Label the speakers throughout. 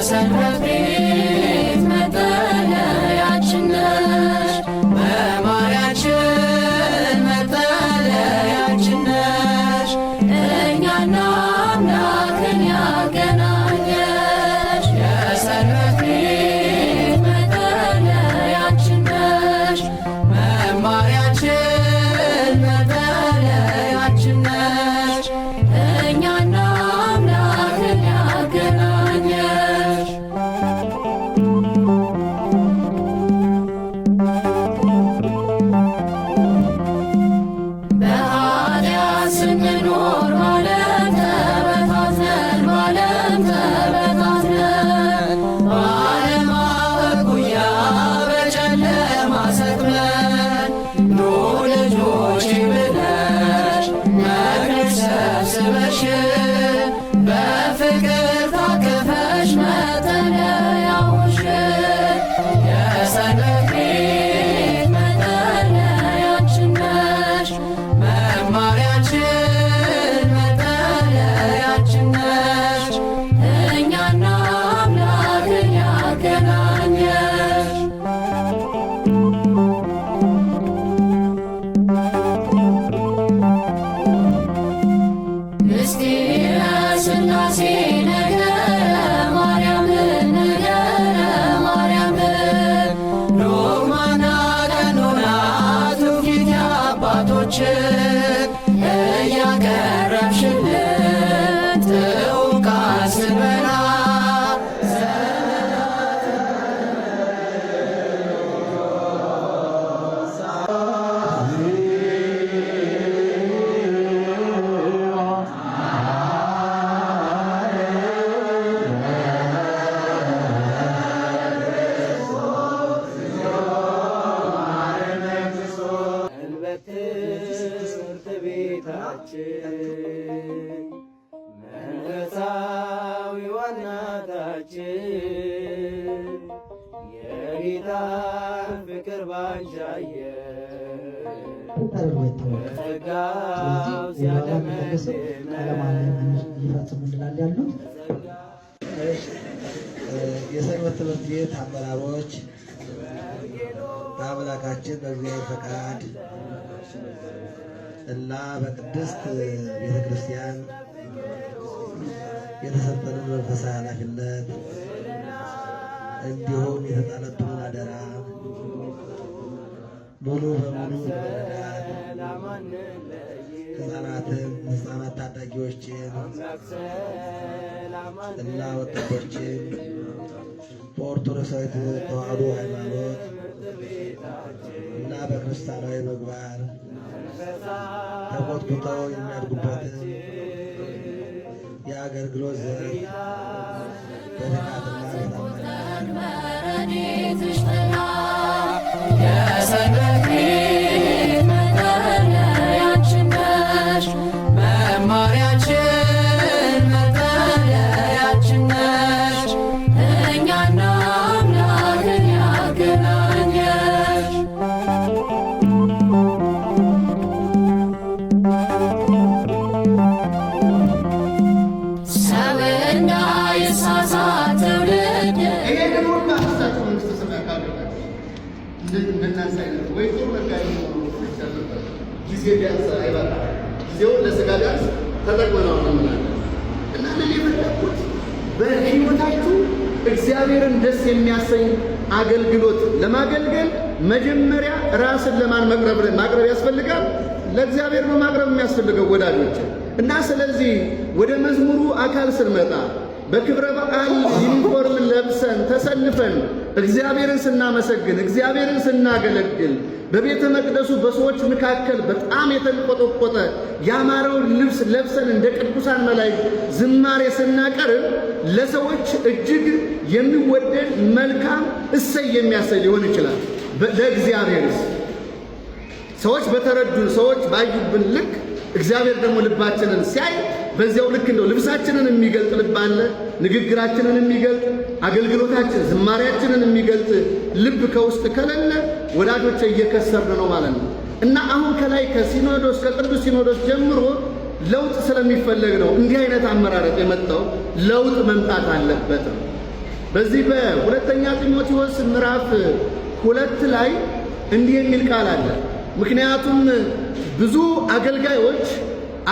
Speaker 1: የሰንበት ቤት መጠለያችን ነሽ፣ መማሪያችን መጠለያችን ነሽ፣ እኛና አምላክን ያገናኘሽ። የሰንበት ቤት መጠለያችን ነሽ፣ መማሪያችን መጠለያችን ነሽ፣ እኛና አምላክን ያገናኘሽ። በኃጢአት ስንኖር ባለም ተበታትነን፣ ባለም ተበታትነን፣ ባለማወቅ ጉያ በጨለማ ሰጥመን፣ ኑ ልጆቼ ብለሽ መክረሽ ሰብስበሽ በፍቅር ታቅፈሽ መጠለያውሽ። የሰንበት ቤት መጠለያችን ነሽ፣ መማሪያችን መጠለያችን ነሽ፣ እኛና አምላክን ያገናኘሽ። ምስጢረ ሥላሴ ነገረ ማርያም፣ ነገረ ማርያም፣ ዶግማና ቀኖና ትውፊት የአባቶችን እያቀረብሽልን ጥዑም ቃል ስንበላ።
Speaker 2: ሰንበት ትምህርት ቤታችን መንፈሳዊ እናታችን የጌታን ፍቅር ባንሻየን
Speaker 3: ተደርጎ ይታወቃል።
Speaker 2: በጸጋው
Speaker 3: ስለዚህ የባላ የሚለገሰው ቀለም አለ ይፈጽሙልናል ያሉት።
Speaker 4: የሰንበት ትምህርት ቤት አመራሮች፣ በአምላካችን በእግዚአብሔር ፈቃድ እና በቅድስት ቤተ ክርስቲያን የተሰጠንን መንፈሳዊ ኃላፊነት እንዲሁም የተጣለብንን አደራ ሙሉ በሙሉ በመረዳት ሕፃናትን፣ ሕፃናት ታዳጊዎችን እና ወጣቶችን በኦርቶዶክሳዊ ተዋሕዶ ሃይማኖት እና በክርስቲያናዊ ምግባር ተኮትኩተው የሚያድጉበትን የአገልግሎት ዘርፍ በትጋትና በታማኝነት
Speaker 1: በረድኤትሽ ጥላ የሰንበት ቤት መጠለያችን ነሽ፣ መማሪያችን መጠለያችን ነሽ፣ እኛና አምላክን ያገናኘሽ። ሰው እንዳይሳሳት ትውልድ
Speaker 5: ይሄንን ሁሉ አፍሳችሁ መንግስተ ሰማያት ካልገባችሁ እንደናንተ አይነት ወይ ጥሩ መጋቢ መሆኑ ይቻል ነበር። ጊዜ ቢያንስ አይበቃም። ጊዜውን ለስጋ ቢያንስ ተጠቅመነው ነው የምናለው። እና ልል የፈለግኩት በህይወታችሁ እግዚአብሔርን ደስ የሚያሰኝ አገልግሎት ለማገልገል መጀመሪያ ራስን ለማን ማቅረብ ያስፈልጋል? ለእግዚአብሔር ነው ማቅረብ የሚያስፈልገው ወዳጆች። እና ስለዚህ ወደ መዝሙሩ አካል ስንመጣ በክብረ በዓል ዩኒፎርም ለብሰን ተሰልፈን እግዚአብሔርን ስናመሰግን፣ እግዚአብሔርን ስናገለግል፣ በቤተ መቅደሱ በሰዎች መካከል በጣም የተንቆጠቆጠ ያማረውን ልብስ ለብሰን እንደ ቅዱሳን መላእክት ዝማሬ ስናቀርብ ለሰዎች እጅግ የሚወደድ መልካም እሰይ የሚያሰኝ ሊሆን ይችላል። ለእግዚአብሔርስ ሰዎች በተረዱን፣ ሰዎች ባዩብን ልክ እግዚአብሔር ደግሞ ልባችንን ሲያይ በዚያው ልክ እንደው ልብሳችንን የሚገልጥ ልብ አለ፣ ንግግራችንን የሚገልጥ፣ አገልግሎታችን፣ ዝማሬያችንን የሚገልጥ ልብ ከውስጥ ከሌለ ወዳጆቼ እየከሰርን ነው ማለት ነው። እና አሁን ከላይ ከሲኖዶስ፣ ከቅዱስ ሲኖዶስ ጀምሮ ለውጥ ስለሚፈለግ ነው እንዲህ አይነት አመራረጥ የመጣው። ለውጥ መምጣት አለበት ነው። በዚህ በሁለተኛ ጢሞቴዎስ ምዕራፍ 2 ላይ እንዲህ የሚል ቃል አለ። ምክንያቱም ብዙ አገልጋዮች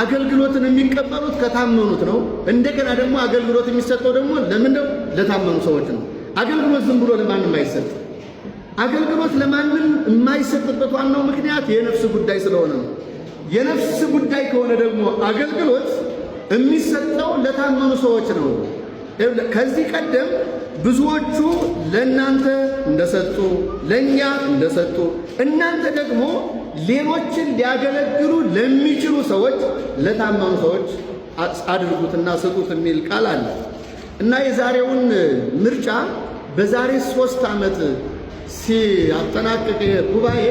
Speaker 5: አገልግሎትን የሚቀበሉት ከታመኑት ነው። እንደገና ደግሞ አገልግሎት የሚሰጠው ደግሞ ለምን ነው? ለታመኑ ሰዎች ነው። አገልግሎት ዝም ብሎ ለማንም አይሰጥ። አገልግሎት ለማንም የማይሰጥበት ዋናው ምክንያት የነፍስ ጉዳይ ስለሆነ ነው። የነፍስ ጉዳይ ከሆነ ደግሞ አገልግሎት የሚሰጠው ለታመኑ ሰዎች ነው። ከዚህ ቀደም ብዙዎቹ ለእናንተ እንደሰጡ ለእኛ እንደሰጡ እናንተ ደግሞ ሌሎችን ሊያገለግሉ ለሚችሉ ሰዎች ለታመኑ ሰዎች አድርጉትና ስጡት የሚል ቃል አለ እና የዛሬውን ምርጫ በዛሬ 3 ዓመት ሲያጠናቅቅ ጉባኤ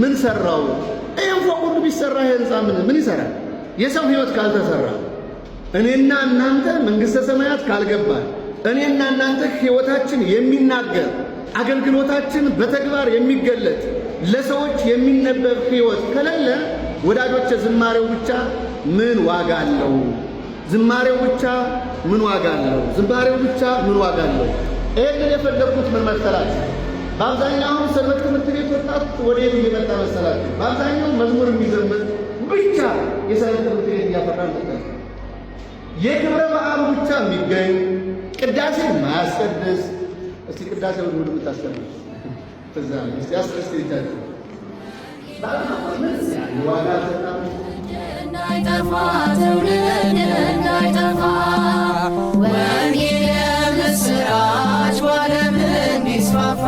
Speaker 5: ምን ሰራው? ይሄን ፎቅ ሁሉ ቢሰራ ይሄ ህንፃ ምን ይሰራል? የሰው ህይወት ካልተሰራ፣ እኔና እናንተ መንግሥተ ሰማያት ካልገባን፣ እኔና እናንተ ህይወታችን የሚናገር፣ አገልግሎታችን በተግባር የሚገለጥ፣ ለሰዎች የሚነበብ ህይወት ከሌለ ወዳጆች ዝማሬው ብቻ ምን ዋጋ አለው? ዝማሬው ብቻ ምን ዋጋ አለው? ዝማሬው ብቻ ምን ዋጋ አለው? ይሄንን የፈለግኩት ምን መሰላችሁ? በአብዛኛው ሰንበት ትምህርት ቤት ወጣት ወደ የት እየመጣ መሰላችሁ? በአብዛኛው መዝሙር የሚዘምር ብቻ የሰንበት ትምህርት ቤት እያፈራ መጣ። የክብረ በዓሉ ብቻ የሚገኝ፣ ቅዳሴ ማያስቀድስ። እስቲ ቅዳሴ ወደ የምታስቀድስ እዛ እስቲ አስቀድስ ይታችሁ ዋጋ
Speaker 1: እንዳይጠፋ ትውልድ እንዳይጠፋ፣ ወንጌል የምስራች ባለም እንዲስፋፋ፣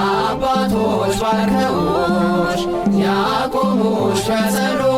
Speaker 1: አባቶች ባርከውሽ ያቆሙሽ በጸሎት።